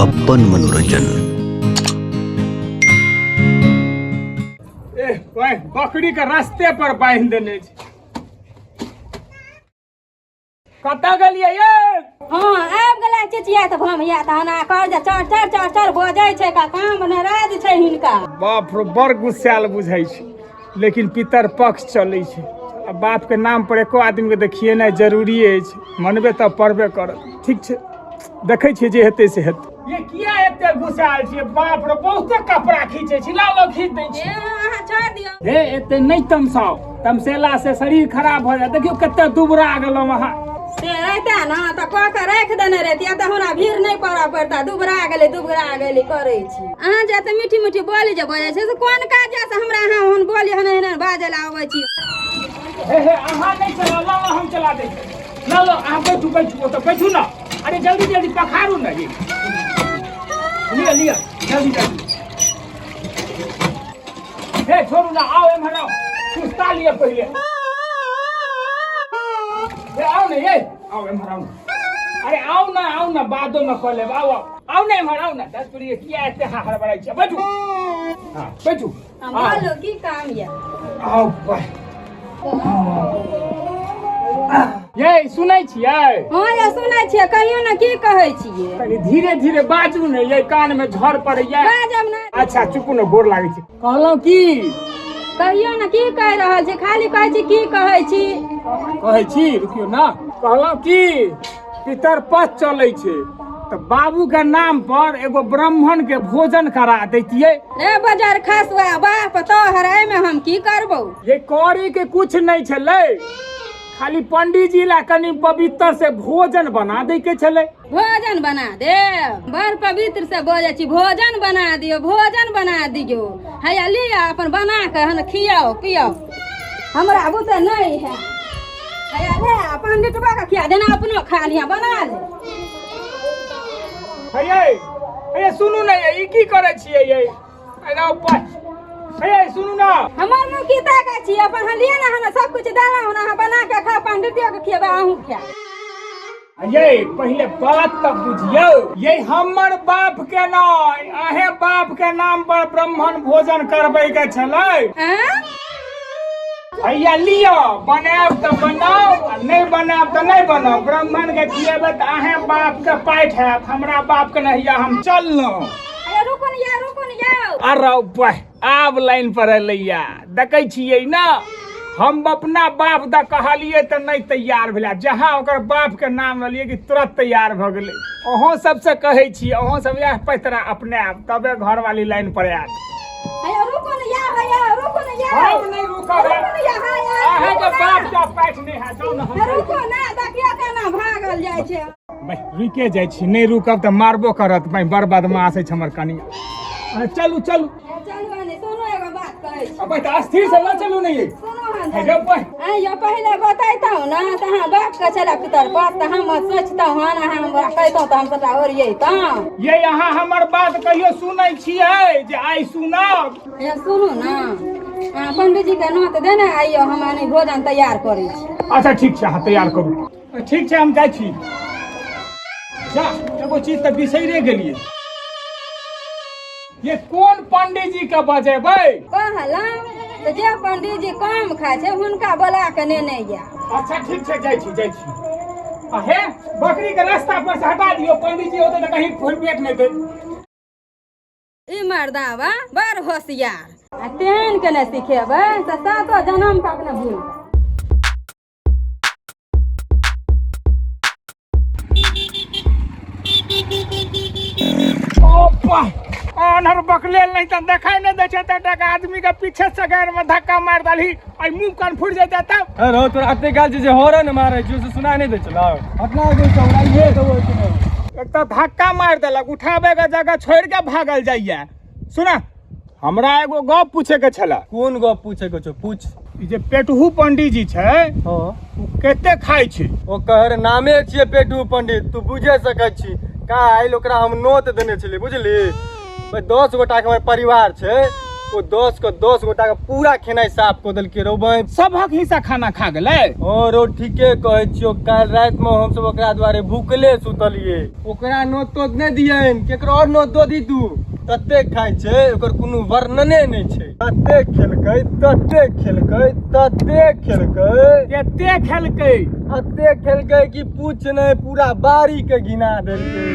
अपन मनोरंजन। ए ओए बकरी के रास्ते पर बांध देने छै। कतऽ गेलियै ये? हाँ, आबि गेलै चिचिया तऽ भमिया तहन आ कर जे चर चर चर चर बजै छै का काम ने राज छै हिनका। बाप रो, बड़ गुस्सायल बुझै छै, लेकिन पितर पक्ष चलै छै आ बाप के नाम पर एको आदमी के तऽ खिएनाइ जरूरी अछि, मनबे तऽ पड़बे करत। ठीक छै, देखै छियै जे हेतै से हेतै। ये किया एते गुस्सायल छियै? बाप रे, बहुते कपड़ा खींचै छी, लाओ लाओ खींच दै छी। ए, अहाँ छोड़ि दियौ। हे, एते नहि तमसाउ, तमसेला से शरीर खराब भऽ जायत। देखियौ कते दुबरा गेलहुँ अहाँ। से रहिता ने तऽ कऽ के राखि देने रहितियै तऽ हमरा भीड़ नहि पड़ऽ पड़ता। दुबरा गेलै दुबरा गेलै करै छी। अहाँ जे एते मीठी मीठी बोली जे बजै छै से कोन काज से हमरा अहाँ ओहन बोली एहन एहन बाजै लए अबै छी? हे हे, अहाँ नहि चलाउ, लाओ हम चला दै छी। लाओ लाओ, अहाँ बैठू बैठू, ओतऽ बैठू ने। अरे जल्दी जल्दी पखारू ने, ये लिअ लिअ जल्दी जल्दी। हे छोड़ू ना, आओ एम्हर आओ, सुस्ता लिअ पहिले। हे आओ ने, ये आओ एम्हर आओ ने। अरे आओ ना, आओ ना, बादो में कऽ लेब। आओ आओ आओ ने एम्हर आओ ने। 10 मिनट किया एते हाँ हड़बड़ाइ छियै? बैठू, हाँ बैठू। हम बोलू की काम यऽ? आओ बाय। ये सुनै छियै? हाँ ये सुनै छियै, कहियो ने की कहै छियै? कनि धीरे धीरे बाजू ने, ये कान में झड़ पड़ैया। बाजब ने। अच्छा चुपू ने, गोर लागै छै। कहलहुँ की? कहियो ने की कहि रहल छी, खाली कहै छी की कहै छी? कहै छी, रुकियो ना। कहलहुँ की, पितर पथ चलै छै तऽ बाबू के नाम पर एगो ब्राह्मण के भोजन करा दैतियै। रे बजार खसुआ बाप तोहर, एहिमे हम की करबौ? ये करे के कुछ नहीं छलै, खाली पंडीजी ला कनि पवित्र से भोजन बना दै के छलै। भोजन बना दे, बड़ पवित्र से बजै छी, भोजन बना दियौ भोजन बना दियौ। हैया लिअ अपन बना के हन खियाओ पियाओ, हमरा बुते नहीं है। हैया ले पंडितबा के खिया देना, अपनो खा लिया, बना ले। हैया हैया सुनू ने, ई की करै छियै ये? एना ऊपर हैया सुनू ना। हमर मुँह की ताकै छी? अपन हम लिअ ने, हम सब कुछ देलहुँ हन, अहाँ बना के खा, पंडितियो के खियेबै, अहूँ खायब। ये पहिले बात तऽ बुझियौ, ये हमर बाप के नहि, अहे बाप के नाम पर ब्राह्मण भोजन करबै के छलै। आँय? हैया लिअ, बनायब तऽ बनाउ आ नहि बनायब तऽ नहि बनाउ। ब्राह्मण के खियेबै तऽ अहे बाप के पाठि हैत, हमरा बाप के नहि। हैया हम चललहुँ। अरे रुकू ने यौ, रुकू ने यौ। अरे वाह, आब लाइन पर एलैया। देखै छियै ने, हम अपना बाप द कहलियै तऽ नहि तैयार भेलै, जहाँ ओकर बाप के नाम लेलियै कि तुरंत तैयार भऽ गेलै। अहों सबसे कहै छी, अहों सब इएह पैतरा अपनायब तबे घरवाली लाइन पर आयत। हैया रुकू ने यौ, हैया रुकू ने यौ। हम नहि रुकब। रुकू ने यौ, हैया, अहाँके रुकू ने। बाप के पाठि नहि हैत, जाउ ने हम। रुकू ने, देखियौ केना भागल जाइ छै। भाइ रुकिए जाइ छी, नहि रुकब तऽ मारबो करत। भाइ बड़ बदमाश अछि हमर कनिया। अरे चलू चलू। चलू हन, सुनू एगो बात कहै छी। अबै तऽ अस्थिर से लऽ चलू ने ये। सुनू हन। हे गप भाइ। आँय यौ, पहिले बतैतहुँ ने तऽ अहाँ बापके छलै पितर पथ, तऽ हम सोचतहुँ हन, अहाँ हमरा कहितहुँ तऽ हम सबटा ओरियैतहुँ। ये अहाँ हमर बात कहियो सुनै छियै जे आइ सुनब? हे सुनू ने, अहाँ पंडीजीके नोत देने आइयौ, हम एनी भोजन तैयार करै छी। अच्छा ठीक छै, अहाँ तैयार करू। ठीक छै, हम जाइ छी। जा, एगो चीज तऽ बिसैरे गेलियै, ये कोन पंडीजी के बजेबै? कहलहुँ तऽ जे पंडीजी कम खाइ छै हुनका बोला के नेने आयब। अच्छा ठीक छै, जाइ छी जाइ छी। आ हे, बकरी के रास्ता पर से हटा दियौ, पंडीजी होतै तऽ कहीं फूल पेट नहि दै। ई मर्दावा बड़ होशियार, आ तेहन के नहि सिखेबै तऽ सातो जनम तक ने भूलबै। आन्हर बकलेल नहीं तऽ देखाई नहीं दै छै, तऽ आदमी के पीछे से गाड़ में धक्का मार दलही, आई मुंह कान फूट जेतै तब। अरे रहो, तोरा एते गाल जे हॉर्न मारै छियौ से सुनाई नहीं दै छलौ? अपना आगे चौड़ाइए दौ। एक तऽ धक्का मारि देलक, उठाबे के जगह छोड़ि के भागल जाइया। सुना, हमरा एगो गप पूछे के छला। कोन गप पूछे के छौ, पूछ। ई जे पेटहू पंडीजी छै, हाँ, ओ कते खाइ छै? ओकर नामे छियै पेटू पंडित, तू बुझे सकै छी। काल्हि ओकरा हम नोत देने छलियै, बुझली? भाई 10 गोटाके हमर परिवार छै, ओ 10 के 10 गोटा के पूरा खेनाइ साफ कऽ देलकै रौ बहिन। सबहक हिस्सा खाना खा गेलै। हँ रौ, ठीके कहै छियौ, काल्हि रातिमे हमसब ओकरा दुआरे भूखले सुतलियै। ओकरा नोत तोत नहि दियैन, केकरो आओर नोत दऽ दी तू। तते खाइ छै ओकर कोनो वर्णने नहि छै। तते खेलकै तते खेलकै तते खेलकै, कते खेलकै, अते खेलकै कि पूछ नहि, पूरा बाड़ी के घिना देलकै।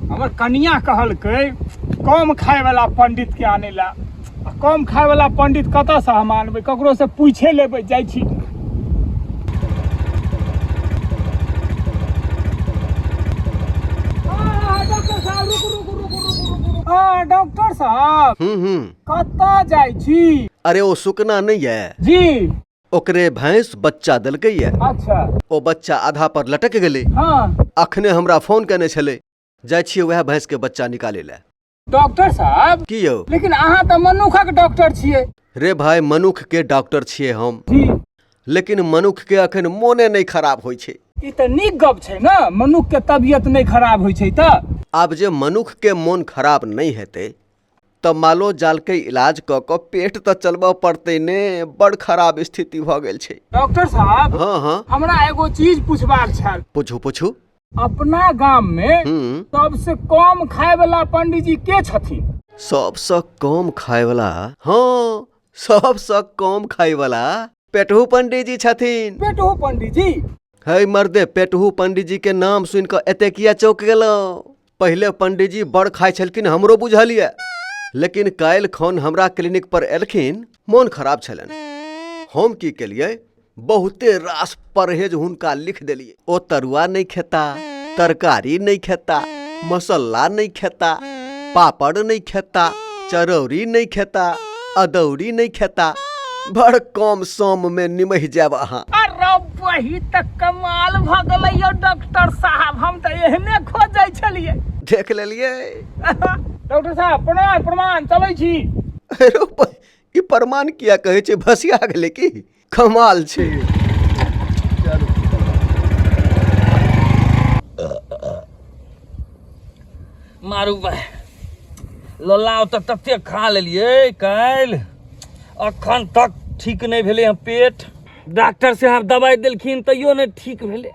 हमर कनिया कहलकै कम खाय वाला पंडित के आने ला। आ कम खाय वाला पंडित कतऽ से हम आनबै? ककरो से पूछे लेबै। जाइ छी। डॉक्टर साहब, रुकू रुकू रुकू रुकू रुकू। हाँ डॉक्टर साहब, कतऽ जाइ छी? अरे ओ सुकना नहीं है जी, ओकरे भैंस बच्चा देलकै ये। अच्छा। ओ बच्चा आधा पर लटक गेलै। हाँ। अखने हमरा फोन केने छलै, जाइ छियै वएह भैंस के बच्चा निकाले लए। डॉक्टर साहब की यौ? लेकिन अहाँ तऽ मनुखक डॉक्टर छियै। रे भाई, मनुख के डॉक्टर छियै हम जी, लेकिन मनुख के अखन मोने नहीं खराब होइ छै। ई तऽ नीक गप छै ने, मनुख के तबियत नहि खराब होइ छै तऽ। आब जे मनुख के मोन खराब नहीं हेतै तऽ मालो जाल के इलाज कऽ कऽ पेट तऽ चलबऽ पड़तै ने। बड़ खराब स्थिति भऽ गेल छै। डॉक्टर साहब, हाँ हाँ, हमरा एगो चीज पूछबाक छल। पूछू पूछू। अपना गाम में सबसे कम खाय वाला पंडित जी के छथिन? सबसँ कम खाय वाला? हाँ, सबसँ कम खाय वाला पेटहू पंडित जी छथिन। पेटहू पंडित जी? है मर्दे, पेटहू पंडित जी के नाम सुनि कऽ एते किया चौंक गेलहुँ? पहिले पंडित जी बड़ खाइ छलखिन, हमरो बुझल यऽ, लेकिन काल्हि खन हमरा क्लिनिक पर एलखिन, मोन खराब छलनि। हम की केलियै, बहुते रास परहेज हुनका लिख देलियै। ओ तरुआ नहि खेता, तरकारी नहि खेता, मसल्ला नहि खेता, पापड़ नहि खेता, चरौरी नहि खेता, अदौरी नहि खेता। बड़ कम सम में निमहि जायब अहाँ। अरे वही तऽ कमाल भऽ गेलै यौ डॉक्टर साहब, हम तऽ एहने खोजै छलियै। देख लेलियै। डॉक्टर साहब प्रणाम प्रणाम, चलै छी। अरे ई प्रमाण किया कहै छै, भसिया गेलै की? कमाल छै। मारू भाई, ललाव तऽ तते खा लेलियै काल्हि, अखन तक ठीक नहि भेलै हँ पेट। डॉक्टर साहब दवाइ देलखिन तैयो नहि ठीक भेलै।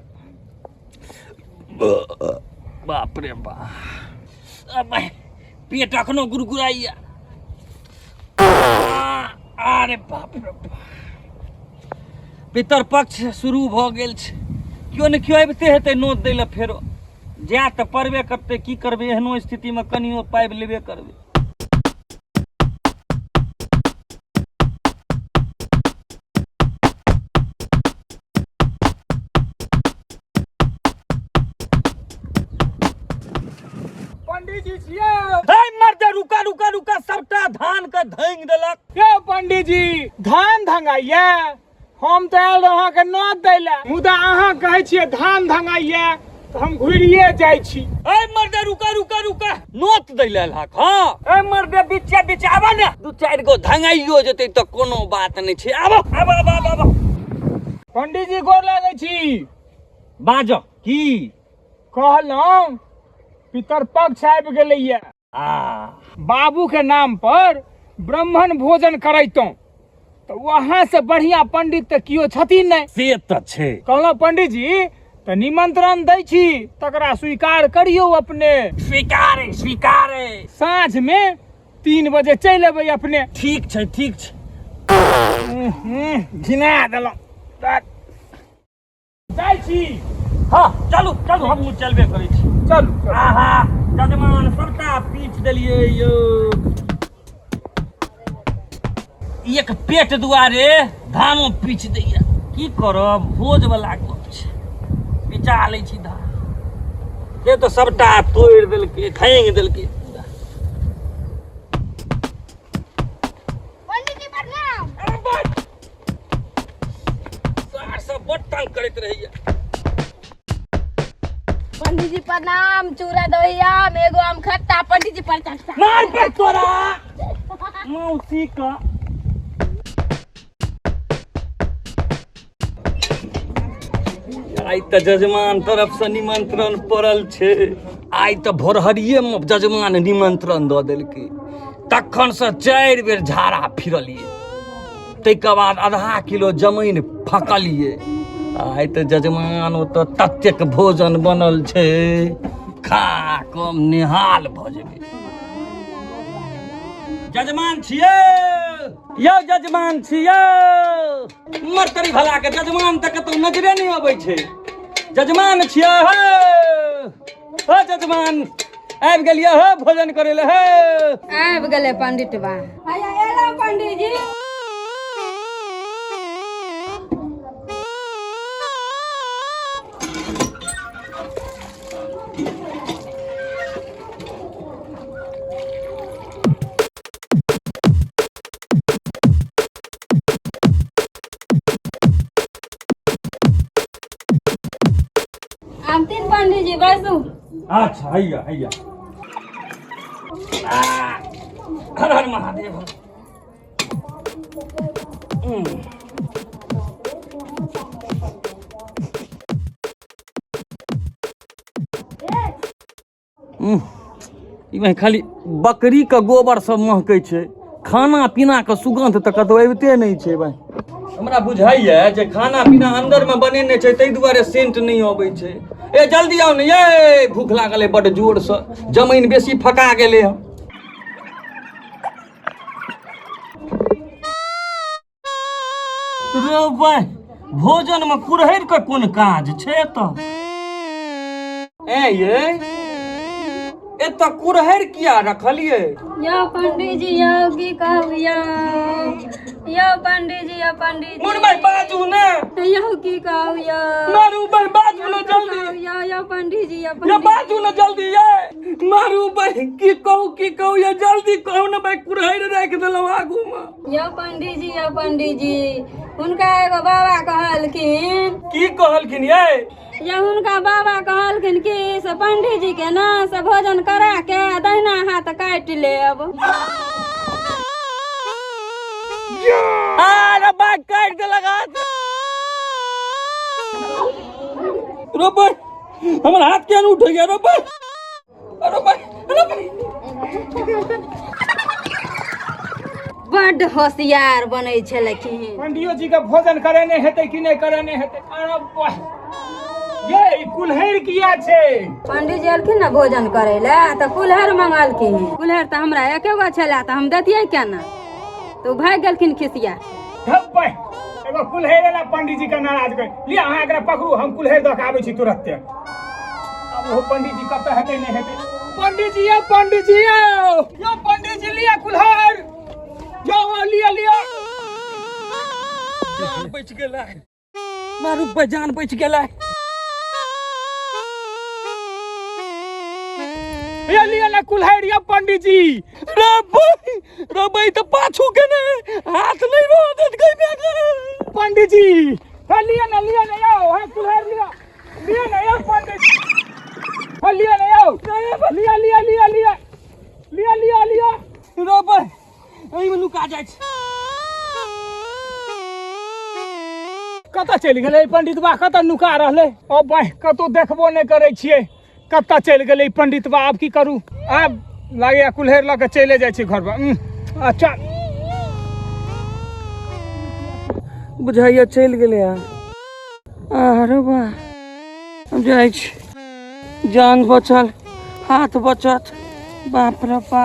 बाप रे बाप, पेट अखनो गुड़गुड़ाइया। अरे बाप रे बाप, पितर पक्ष शुरू भऽ गेल छै, केओ ने केओ आबिते हेतै नोत दै लए। फेरो जाय तऽ पड़बे करतै, की करबै, एहनो स्थितिमे कनियो पाबि लेबे करबै। पंडित जी छियै? हे मर्दे, रुका रुका रुका, सबटा धान के धंग देलक। यौ पंडित जी, धान धंगाइया? हम तऽ आयल रहौं अहाँके नोत दै लए, मुदा अहाँ कहै छियै धान धंगाइया तऽ हम घुरिये जाइ छी। ए मर्दे, रुका रुका रुका, नोत दै लए एलहक? हाँ। ए मर्दे, बीचे बीच आबऽ ने, दू चारि गो धंगाइयो जेतै तऽ कोनो बात नहि छै। आबऽ आबऽ आबऽ आबऽ आबऽ। पंडित जी गोर लागै छी। बाजऽ की कहलहुँ, पितर पक्ष आबि गेलैया। आ बाबू के नाम पर ब्राह्मण भोजन करैतहुँ तऽ वहाँ से बढ़िया पंडित तऽ केओ छथिन नहि। से तऽ छै। कहलहुँ पंडित जी, तऽ निमंत्रण दै छी, तकरा स्वीकार करियौ अपने। स्वीकार स्वीकार। साँझ में 3 बजे चलि अबै अपने। ठीक छै ठीक छै। घिना देलहुँ, जाइ छी। हाँ चलू चलू, हमहूँ चलबे करै छी। चलू चलू। आहा जजमान, सबटा पीच देलियै यौ। एक पेट दुआरे धानो पीच दैया, की करब, भोज वाला गप छै, पिचा लै छी धान। से तऽ सबटा तोड़ि देलकै, खैंग देलकै। पंडित जी प्रणाम। अरे बस, सार सब बड तंग करैत रहैया। पंडित जी प्रणाम। चूड़ा दही आम, एगो आम खट्टा, पंडित जी प्रणाम। मार पे तोरा मौसी का। आइ तऽ जजमान तरफ से निमंत्रण पड़ल छै। आइ तऽ भोरहरिये में जजमान निमंत्रण दऽ देलकै। तखन से 4 बेर झाड़ा फिरलिए, ताहिके बाद आधा किलो जमीन फकलिए। आइ तऽ जजमान ओतऽ ततेक भोजन बनल छै, खा कऽ निहाल भऽ जेबै। जजमान छियै यौ, जजमान छियै। मरतरी भला के जजमान तऽ कतौ नजरे नहि अबै छै। जजमान छियै हो, हो जजमान आबि गेलियै हो भोजन करै लए हो। आबि गेलै पंडित बा। हैया एलौ पंडित जी। आब तीन पंडित जी बैसू। अच्छा हैया हैया। हर हर महादेव। इमे खाली बकरी के गोबर सब महकै छै, खाना पीना के सुगंध तऽ कतौ अबिते नहि छै। भाई हमरा बुझाइया जे खाना पीना अंदर में बनेने छै, ताहि दुआरे सेंट नहि अबै छै। ए जल्दी आउ ने ये, भूख लागल है बड जोर से, जमीन बेसी फका गेलै हँ। रे भाई भोजन में कुरहरि के कोन काज छै एतऽ? ए ये एतऽ कुरहरि किया रखलियै? यौ पंडित जी यौ की कहू यौ, यौ पंडित जी यौ पंडित जी। मुन भाई बाजू ने। यौ की कहू यौ। मारू भाई बाजू ने जल्दी। यौ यौ पंडित जी यौ ये बाजू ने जल्दी ये। मारू भाई की कहू ये जल्दी कहू ने भाई, कुरहरि राखि देलहुँ आगू में। यौ पंडित जी यौ पंडित जी, हुनका एगो बाबा कहलखिन। की कहलखिन ये? या हुनका बाबा कहलखिन कि से पंडित जी के ना से भोजन करा के दहिना हाथ काटि लेब। अरे बा काटि देलक हाथ। रो भाई हमर हाथ किया उठ गया? रो भाई अरे भाई अरे भाई। बड्ड होशियार बनै छलखिन। पंडियो जी के भोजन करेने हेतै कि नहि करेने हेतै? अरे वाह ये ई कुल्हड़ किया छै? पंडित जी एलखिन ने भोजन करै लए तऽ कुल्हड़ मंगलखिन। कुल्हड़ तऽ हमरा एके गो छलै तऽ हम दैतियै केना, तऽ ओ भागि गेलखिन खिसिया। धप्पै एगो कुल्हड़ ला पंडित जी के नाराज कर लिया। अहाँ एकरा पकड़ू, हम कुल्हड़ दऽ के आबै छी तुरत्ते। आब ओहो पंडित जी कतऽ हेतै नहि हेतै। पंडित जी यौ पंडित जी यौ, यौ पंडित जी लिया कुल्हड़, यौ लिया लिया। जान बचि गेलै मारू भाई, जान बचि गेलै। ये लिया ना कुल्हड़ यौ पंडित जी। रे भाई रे भाई तऽ पाछू के ने हाथ नहीं रह देत गई बेगे। पंडित जी हे लिया ना यौ, हे कुल्हड़ लिया लिया ना यौ पंडित जी, हे लिया ना यौ, लिया लिया लिया लिया लिया लिया लिया। रे भाई एहिमे नुका जाइ छै। कतऽ चलि गेलै पंडित बा? कतऽ नुका रहलै? ओ भाई कतौ देखबो नहि करै छियै, कतऽ चलि गेलै पंडित बा? आब की करू? आब लागैया कुल्हड़ लऽ के चलि जाइ छी घर पर। अच्छा बुझाइया चलि गेलै। अरे बा हम जाइ छी, जान बचल हाथ बचत। बाप रे बा।